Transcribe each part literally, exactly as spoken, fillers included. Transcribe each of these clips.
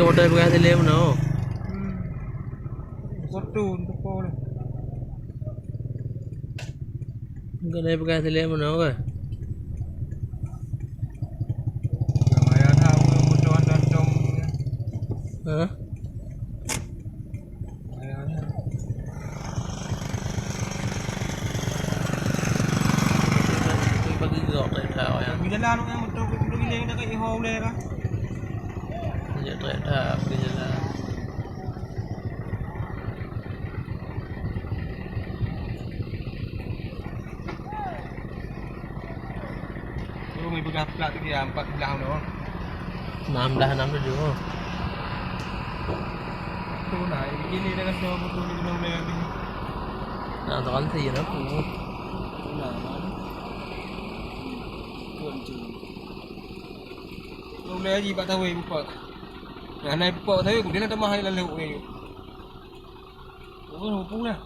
Moto peugah silée meunoe. Hmm. Moto, moto po lah. Keuneuk peugah silée meunoe kah? Lumayan lah, moto hantom-hantom. Hah? Lumayan lah. Bagi gerak tak tahu ya. Bagi jalan, moto, moto giling dah kat Ihoe ulèe dah. Dia tak tahu bagi jalan. Ureueng ipeugah plat lagi ya, empat belas tu. Enam belas, enam tujuh. Tu nah, ini dengan dua puluh lima belas ni. Nah, tu kan saya nak tu. Nah, mana? Tuan tu. Belum lagi empat tahun buka. Nah, naik buka tahun, kemudian ada mahal lalu. Oh, pun lah.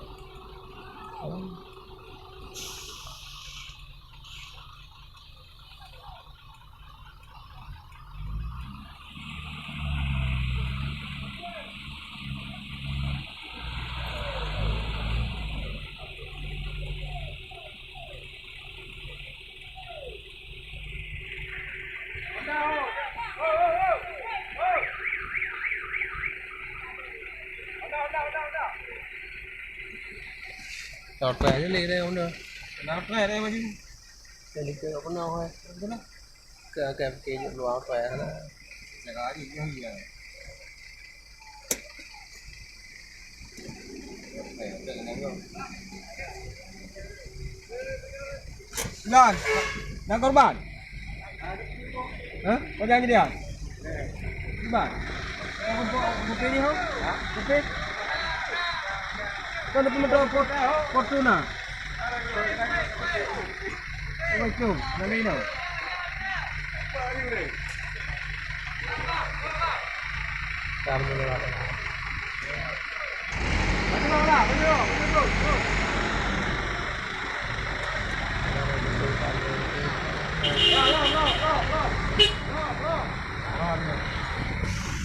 Tao trei lé lé deh, udah. Kenapa trei deh, Pak Haji? Jadi ke penuh, eh. Kenapa? Ke, ke, ke, juk luar apa ya, nah. Cakap hari ni, hari ya. Lan, dan korban. Hah? Kau jangan jadi, ah? Korban. Kopi ni, ho? Kopi? Kan ada pemotor Fort-, Fortuner. Assalamualaikum. Nalina.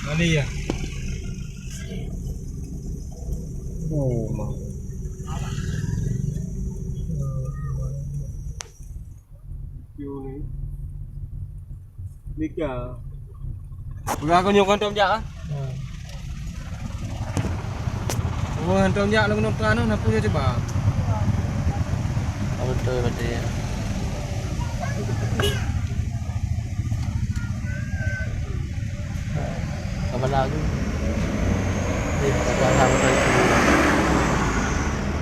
Mali ya. Oh, ma. Nika. Peugah keu nyoe hantom jak ah. Hmm. Oh, hantom jak lôn nonton anu, napa dia cuba? Oh, betul, betul ya. Apa lagi? Ni, dah jalan motor itu.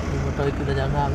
Ni motor itu dah jalan.